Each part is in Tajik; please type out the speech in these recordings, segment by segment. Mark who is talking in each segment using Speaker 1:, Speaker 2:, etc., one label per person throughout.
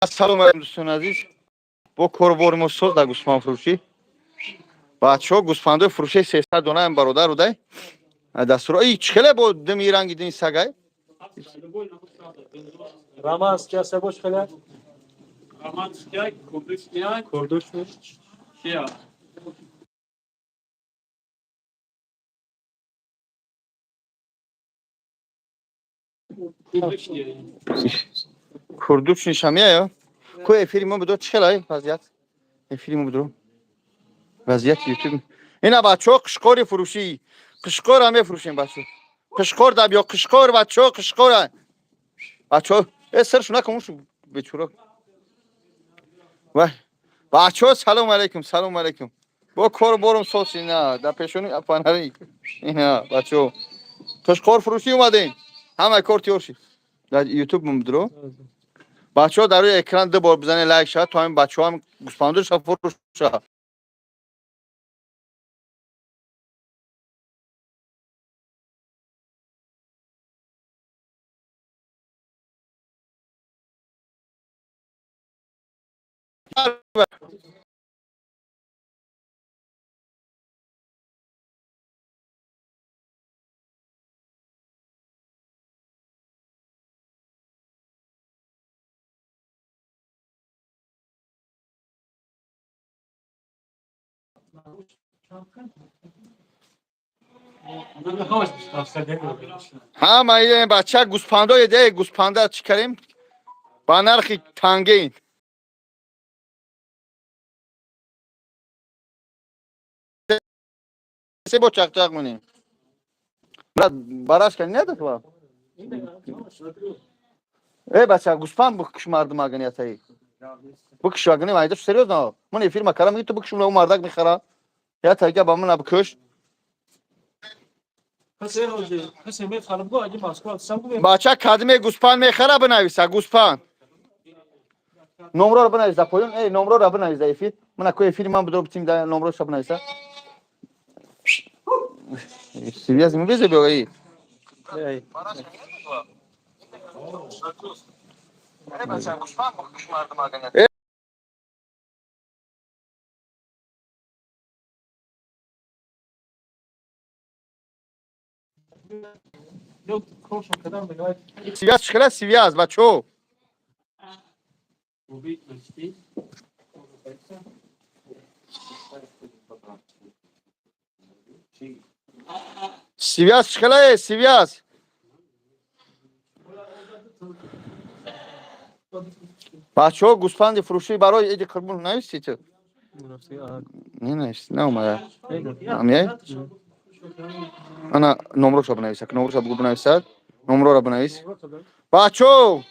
Speaker 1: Салом алейкум, дӯстони азиз. Бо корбори мо соз дар гӯсфандфурӯшӣ. Бачаҳо, гӯсфандои фурӯшаи 300 дона ам бародар удай. Дастуро и чӣ хеле бо дими ранги дини сагай?
Speaker 2: Романский аса бош хеле?
Speaker 3: Романский, курдушный,
Speaker 2: Курдушный.
Speaker 3: Кия. Курдушный.
Speaker 1: Курдушный шамия ё? Ку эфири мо бидо чӣ хелай вазъият? Эфири мо бидо. Вазъияти YouTube. Ина бачаҳо, қишқори фурӯшӣ. Қишқора мефурӯшем, бачаҳо. Қишқор да биё, қишқор, бачаҳо, қишқора. Бачаҳо, э саршу накун шу бечура. Вай. Бачаҳо, салом алейкум, салом алейкум. Бо кор борум соз ина дар пешони фонари. Ина бачаҳо. Қишқор фурӯшӣ омадем. Ҳама кор тиёр шид. Дар YouTube мудро. Бачаҳо, дар рӯи экран ду бор бизанед, лайк шавад, то ҳамин бачаҳо ҳам гӯсфандоша фурӯша. Ҳама бача гӯспандо еде, гӯспанда чӣ кардем? Ба нархи тангин. Се бо чақчақ монем. Брат, бараш кани надохла? Э бача, гӯспанд бикш мардум агани ятаи. Бикш агани майда, серьёзно. Ман эфир макарам, ту бикш, у мардак мехара. Я тайга ба ман бикш. Бача, кадме гӯспанд мехара, бинависа гӯспанд. Номроро бинавис дар поён. Эй, номроро бинавис дар эфир. Мана ко эфири ман бидро битим да номроша бинависа. Связь мы безе биё эй. Э связь чӣ хела связь, бачо?
Speaker 3: Убить,
Speaker 1: Связь чӣ хела, связь? Бачаҳо, гӯспанди фурӯшӣ барои иди қурбон нависти ту? Не нависти, наомада. Амия? Ана номроша бинависа, номроша бугу бинависад. Номрора бинавис. Бачаҳо,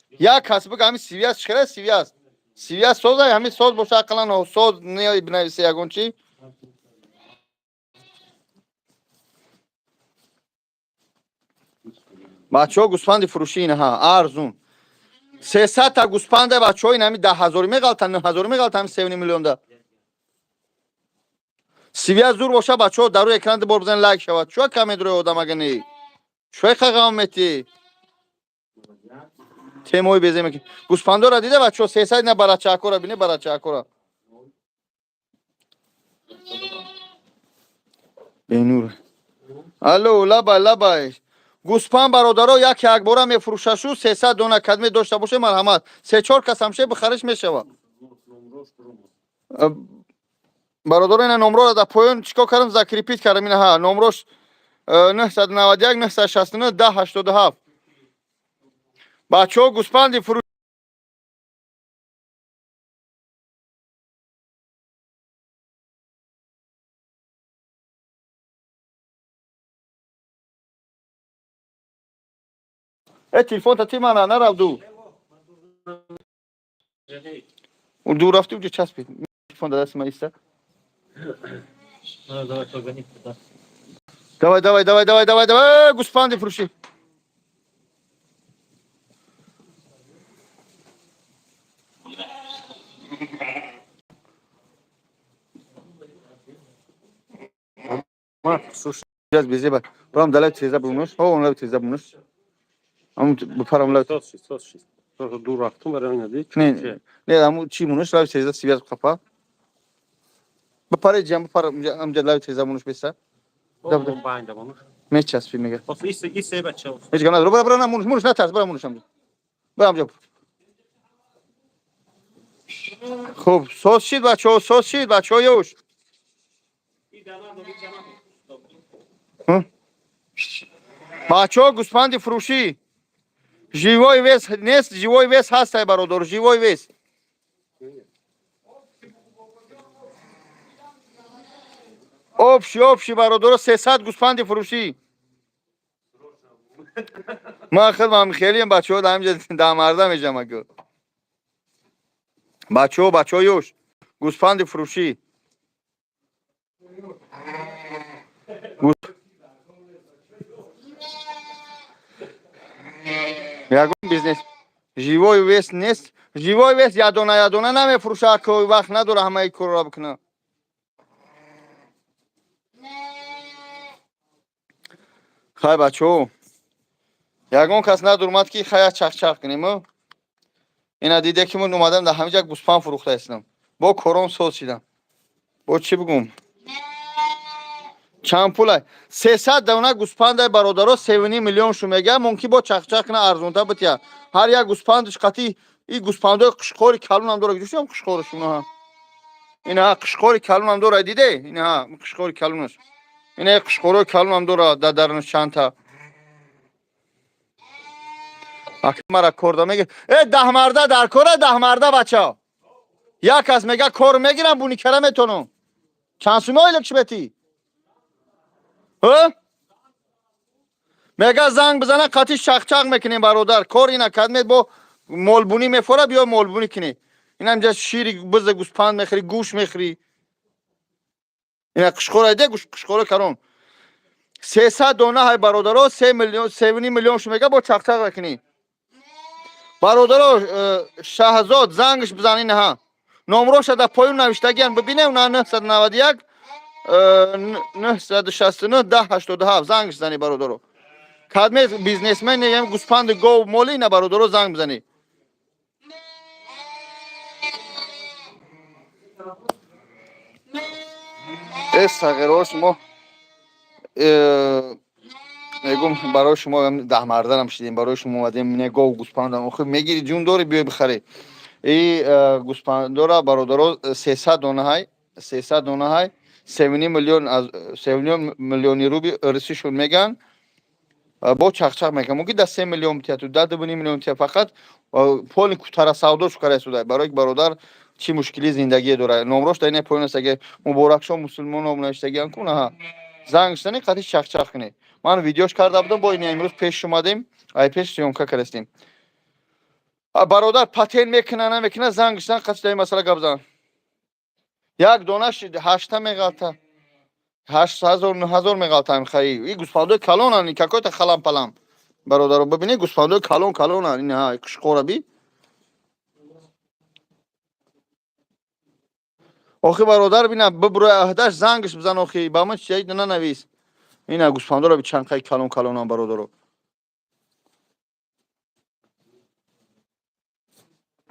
Speaker 1: як кас бига ҳамин связь чӣ хела связь? Связь созай, ҳамин соз боша ақаллан соз не бинависа ягон чӣ? Бачаҳо, гӯспанди фурӯшӣ инаҳа арзун. 300 та гӯспанда, бачаҳо, ин ҳами 10 ҳазорӣ меғалта, 9 ҳазорӣ меғалта, ҳами 3,5 миллионда. Связь зур боша, бачаҳо, дар рӯи экран ду бор бизанед, лайк шавад. Чӯ камедрои одам агани? Чӯ қағам метӣ? Темои безе мекунӣ. Гӯспандора дида, бачаҳо, 300 ина барачаакора бине, барачаакора. Бенур. Алло, лабай, лабай. Гӯспанд, бародаро, як якбора мефурӯшашу 300 дона кадме дошта боше, марҳамат. Се чор кас ҳамше бихариш мешава. Бародаро, ина номрора дар поён чикор кардам, закрепить кардам ина ҳа номрош 991 969 10 87. Бачаҳо, гӯспанди фурӯш. Э телефон та ти мана нарав ду. Ду рафти уҷа часпид. Телефон дар дасти ман иста. Давай, давай, давай, давай, давай, давай, гӯспанди фурӯшӣ. Безеба. Брам далай теза бумнуш. О, он лав теза бумнуш. Ам бупарам лав.
Speaker 2: Соз шид, соз шид.
Speaker 4: Дур рафтум барои нади.
Speaker 1: Не, не, аму чи мунуш лави сеза связ қапа. Бипаре ҷам бипара амҷа лави сеза мунуш беса.
Speaker 4: Байнда мунуш.
Speaker 1: Мечаспи мега.
Speaker 4: Ос исе бача.
Speaker 1: Ҳеҷ гап надора. Бара бара на мунуш мунуш натарс бара мунуш амҷа. Бара амҷа. Хуб, соз шид бачаҳо, соз шид бачаҳо ёш. Бачаҳо гӯспанди фурӯшӣ. Живой вес нест, живой вес ҳастай бародар, живой вес. Общий, общий бародаро 300 гӯспанди фурӯшӣ. Ман худам хелиам бачаҳо дар ҳамҷа дамарда мешам аку. Бачаҳо, бачаҳо ёш. Гӯспанди фурӯшӣ. Ягон бизнес живой вес нест. Живой вес ядона ядона намефурӯша, ку вақт надора ҳамаи корро бикуна. Хай бачаҳо. Ягон кас надурмад ки хая чахчах кунем. Ина диде ки ман омадам дар ҳамиҷа гӯспанд фурӯхта истам. Бо кором соз шидам. Бо чӣ бигӯм? Чанд пулай? 300 дона гӯспандай бародаро 3,5 миллион шу мега, мумкин бо чахчах кина арзонта битя. Ҳар як гӯспандаш қати и гӯспандои қишқори калонам дора. Гӯштам қишқораш унаҳа. Ина қишқори калонам дора диде? Ина қишқори калонаш. Ина қишқорои калонам дора дар дарунаш чандта. Аки мара кор да мега. Э даҳмарда дар кора даҳмарда бача. Як кас мега кор мегирам буникара метонам. Чанд сума ойлик чӣ бети? Мега занг бизана қати чахчах мекунем бародар. Кор ина кадмет бо молбунӣ мефора биё молбунӣ кунӣ. Ина инҷа шири биза гӯспанд мехӯри, гӯш мехӯри. Ина қишқора де гӯш қишқора карон. 300 дона ҳай бародаро 3 миллион 3,5 миллион шу мега бо чахчах мекунӣ. Бародаро Шаҳзод зангш бизан инаҳа. Номроша дар поён навиштагиан бибинем на 991 969 1087 зангш зани бародаро. Кадме бизнесмен ям гӯспанди гов моли на бародаро занг бизанӣ. Э сағиро шумо мегум барои шумо даҳмарданам шидем, барои шумо омадем не гов гӯспандам. Охи мегири ҷун дори биёй бихарӣ. И гӯспандора бародаро 300 дона ҳай, 300 дона ҳай, 3,5 миллион аз 3,5 миллиони руби рисишон меган. Бо чахчах мекунам. Мумкин да 3 миллион бития ту, да 2,5 миллион бития фақат поли кутара савдо шукара суда. Барои бародар чӣ мушкили зиндагие дора. Номрош дар ина поён аст, аге муборакшо мусулмоно навиштагиан ку наҳа. Занг зани қати чахчах кунед. Ман видеош карда будам, бо ина имрӯз пеш омадем, ай пеш съёмка кардастем. Бародар патент мекуна намекуна занг зан қати дар ин масъала гап зан. Як донаш ҳашта меғалта. 8 ҳазор 9 ҳазор меғалтам хаи. И гӯспандои калонан, какой-то халам палам. Бародаро бибинед гӯспандои калон калонан, ина қишқора би. Охи бародар бина бибрӯи аҳдаш зангш бизан охи ба ман чизи нанавис. Ина гӯспандоро би чанд қай калон калонан бародаро.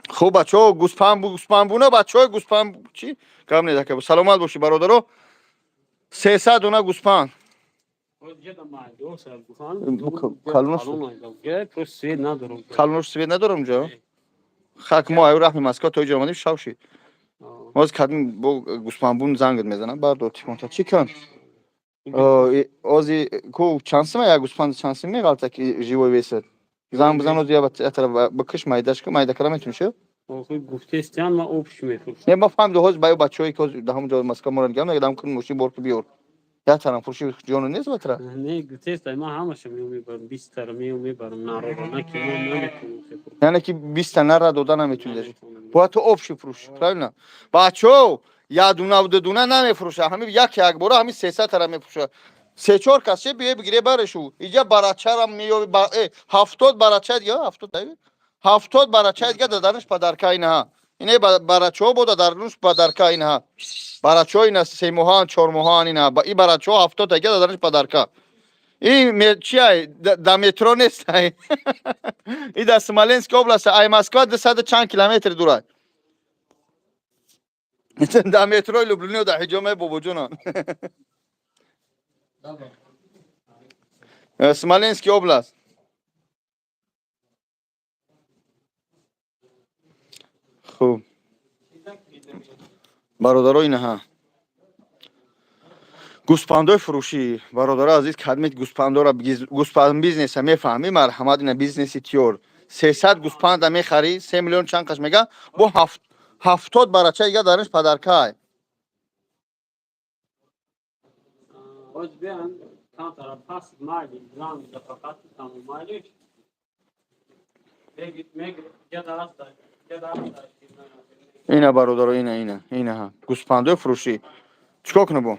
Speaker 1: Хуб бачаҳо гӯспанд гӯспандбуна бачаҳои гӯспанд чӣ? Гап нест ака. Саломат бошӣ бародаро. 300 дона гӯспанд. Калонош свет надорам ҷо? Хак мо аю раҳми Москва то иҷо омадем шав шид. Моз кадм бо гӯспандбун зангат мезанам бардор телефонта. Чӣ кун? Ози ку чанд сима як гӯспанд чанд сим меғалта ки живой весад? Занг бизан ози я тараф бикиш майдаш ку майда кара метунӣ шо?
Speaker 3: Охи гуфтестиан ма общ мефурӯшам.
Speaker 1: Не ма фаҳмидам ҳозир ба бачаҳое ки ҳозир дар ҳамон ҷо Москва мора нигам мегӯям кун мошин бор ки биёр. Як тараф фурӯши ҷону нест батра?
Speaker 3: Не гуфтест ма ҳамаша меом мебарам 20 тара меом мебарам нароро на ки мо наметунем фурӯш.
Speaker 1: Яъне ки 20 та нара дода наметунӣ. Бояд ту общий фурӯшӣ, правильно? Бачаҳо ядуна дудуна намефурӯша. Ҳамин як як бора ҳамин 300 тара мефурӯша. Се чор кас че биёй бигире барешу. Иҷа барачарам меёби 70 барача дига 70 дай. 70 барача дига даданаш падарка инаҳа. Ине барачаҳо бода дарунаш падарка инаҳа. Барачаҳо ина 3 моҳаан 4 моҳаан инаҳа. И барачаҳо 70 дига даданаш падарка. Ин чи ай? Да метро нест ай. И да Смоленский область, ай Москва 200 чанд километр дурай. Да метрои Люблино да ҳиҷоме, бобоҷонон. Смоленский область. Хуб. Бародаро, инаҳа. Гӯспандои фурӯшӣ, бародаро азиз, кадмет гӯспандора, гӯспанд бизнеса мефаҳмӣ, марҳамат, ина бизнеси тиёр. 300 гӯспанда мехарӣ, 3 миллион чанд қаш мега, бо 70 барача ига дариш подаркай.
Speaker 3: Оз биан камтара пас майли, зан фақат тамом майлиш. Меги меги ҷада аст, ҷада аст.
Speaker 1: Ина, бародаро, ина, ина, инаҳа. Гӯспандои фурӯшӣ. Чикор кунам бо?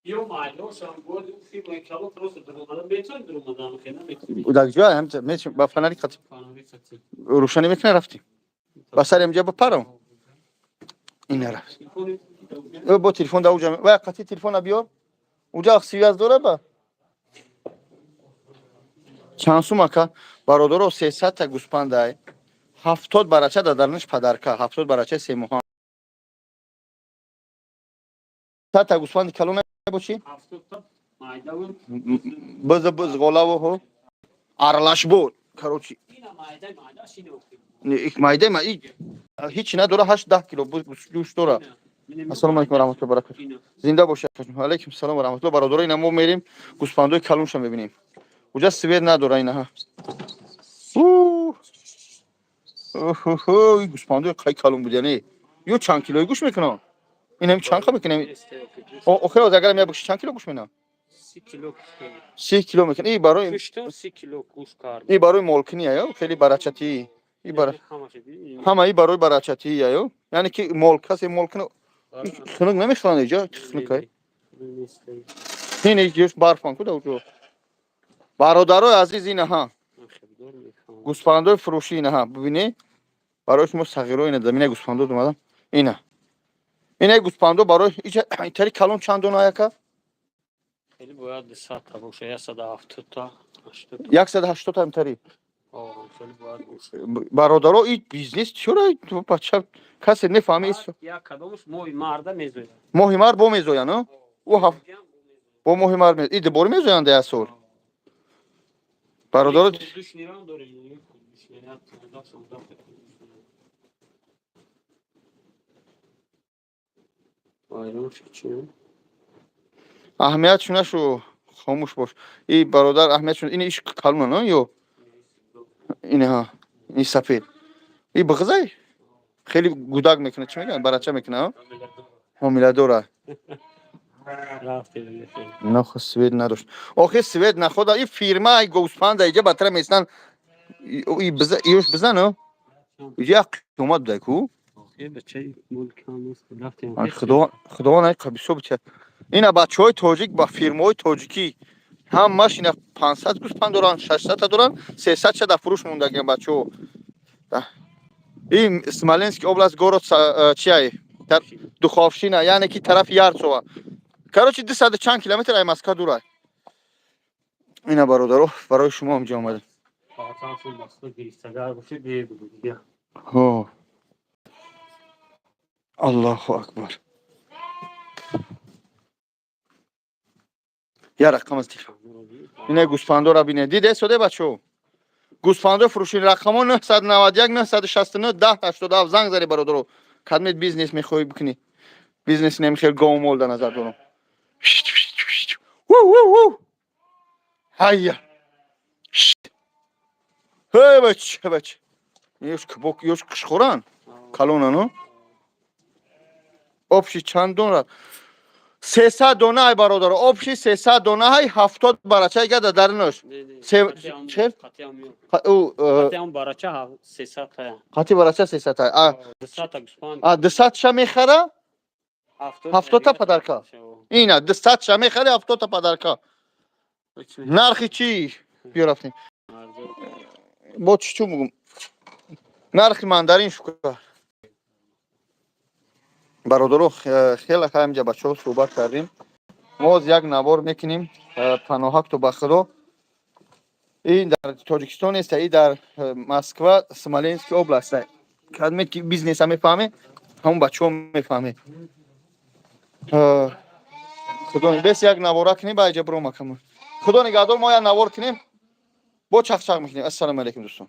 Speaker 3: Ё майлошам боз фирмаи калон просто дуромадан метавонӣ, дуромадан хе наметавонӣ.
Speaker 1: Дар ҷой ҳам ба фонари қати
Speaker 3: Фонари қати.
Speaker 1: Рӯшанӣ мекунӣ, рафтем. Ба сари ҳамҷа бипарам. Ина рафт. Э, бо телефон да уҷа. Ва қати телефона биёр. Уҷа связь дора ба? Чанд сум, ака? Бародаро, 300 та гӯспандай. 70 барача да дарниш подарка, 70 барача семоҳа. Та гӯспанди калон боши?
Speaker 3: 70 та майдаву.
Speaker 1: Быз быз ғолаву ҳо. Аралаш буд. Короче,
Speaker 3: Ина майда майда шино.
Speaker 1: ик майда ма ик ҳеч надора, 8 10 кило гӯшт дора. Ассалому алайкум ва раҳматуллоҳи ва баракатуҳ. Зинда бошед. Алайкум салом ва раҳматуллоҳ. Бародаро, ина мо мерим гӯспандои калонша мебинем. Уҷа свет надора инаҳа. Оҳ, гӯспандои қай калон буд, яъне. Ё чанд килои гӯшт мекунам? Инам чанд қа мекунем? Охир агар я бикши, чанд кило гӯшт менам?
Speaker 3: 30 кило.
Speaker 1: 30 кило мекунам. И барои
Speaker 3: Куштум, 30 кило гӯшт кард.
Speaker 1: И барои молкини аю, хеле барачатӣ. И бара ҳама и барои барачатӣ аю. Яъне ки мол касе мол кина, хунук намехӯранд иҷа, хунукай. Ин иҷош барфан ку да уҷо. Бародарои азиз, инаҳа. Гӯспандои фурӯшӣ, инаҳа, бибинед. Барои шумо сағиро ина замина гӯспандо омадам. Ина. Ина гӯспандо барои иҷа тари калон чанд дона, яка?
Speaker 3: Хеле бояд 200 та боша, 170 та, 80 та.
Speaker 1: 180 та тари.
Speaker 3: О, хеле бояд боша.
Speaker 1: Бародаро, и бизнес чура бача касе нефаҳми ис.
Speaker 3: Як кадомаш моҳи марда мезояд.
Speaker 1: Моҳи мард бо мезоян, о? Ӯ ҳаф бо моҳи мард и дубора мезоянд як сол. Бародаро,
Speaker 3: Курдушнирам дорем, курдушнирам, 15 16 Вайрон чӣ?
Speaker 1: Аҳамият шунашу, хомӯш бош. И бародар, аҳамият шуна, ин иш калона, но ё? Инаҳа, ин сафед. И бғзай? Хеле гудак мекунад, чӣ мегӯянд? Барача мекунад, ҳомиладора.
Speaker 3: Рафтем.
Speaker 1: Нахо свет надошт. Охи свет находа, и фирма ай гӯспанда иҷа батра местан. И биза, иёш бизан, о? Иҷа як қиёмат будай ку?
Speaker 3: Бачаи мулк ҳам рафтем.
Speaker 1: Ай худо, худованд ай қабисо бича. Ина бачаҳои тоҷик ба фирмаҳои тоҷикӣ ҳамаш ина 500 гӯспанд доранд, 600 та доранд, 300 ша дар фурӯш мондагиан, бачаҳо. Ин Смоленский область, город чиай? Духовщина, яъне ки тарафи Ярцова. Короче, 200 чанд километр ай Москва дурай. Ина, бародаро, барои шумо ҳамҷа омадам.
Speaker 3: Фақат Москва гирифтагар бошед, бегу дига.
Speaker 1: Ҳо. Аллоҳу акбар. Я рақам аз телефон. Ина гӯспандора бинед. Диде соде, бачаҳо? Гӯспандо фурӯши, рақамо 991 969 10 87, занг зари, бародаро. Кадмет бизнес мехоҳӣ бикунӣ? Бизнес немихел говмол дар назар дорам. Ву ву ву. Ҳайя. Ҳей бач, бач. Ёш кбок, ёш қишхӯран. Калона, но? Общий чанд дона? 300 дона ай, бародаро. Общий 300 дона ай, 70 барача гада даринош. Чел? Ӯ
Speaker 3: Қатиам барача 300 та.
Speaker 1: Қати барача 300 та. А
Speaker 3: 200 та гӯспанд.
Speaker 1: А 200 ша мехара? 70 та подарка. Ина 200 ша мехари, 70 та подарка. Нархи чӣ? Биё, рафтем. Бо чӣ чӯ мегум? Нархи мандарин шука. Бародаро, хеле ҳамҷа бачаҳо суҳбат кардем. Мо як навор мекунем, паноҳакту ба Худо. Ин дар Тоҷикистон нест, и дар Москва, Смоленский область. Кадме ки бизнеса мефаҳме, ҳамон бачаҳо мефаҳме. Худо бес як навора кунем, ба иҷа биромакам. Худо нигаҳдор, мо як навор кунем, бо чақчақ мекунем. Ассалому алайкум, дӯстон.